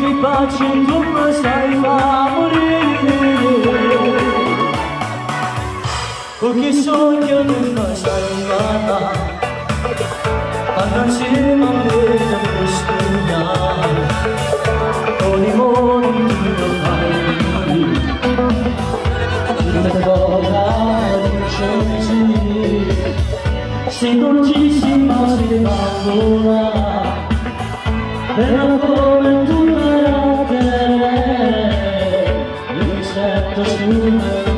Si faccio tu mi sai fa morire. Perché so che non mi sai guardare, quando insieme a me ti studiare, con i modi tu lo fai morire. Sei dolcissima, sei bambola, bella come tu la te, io mi sento su.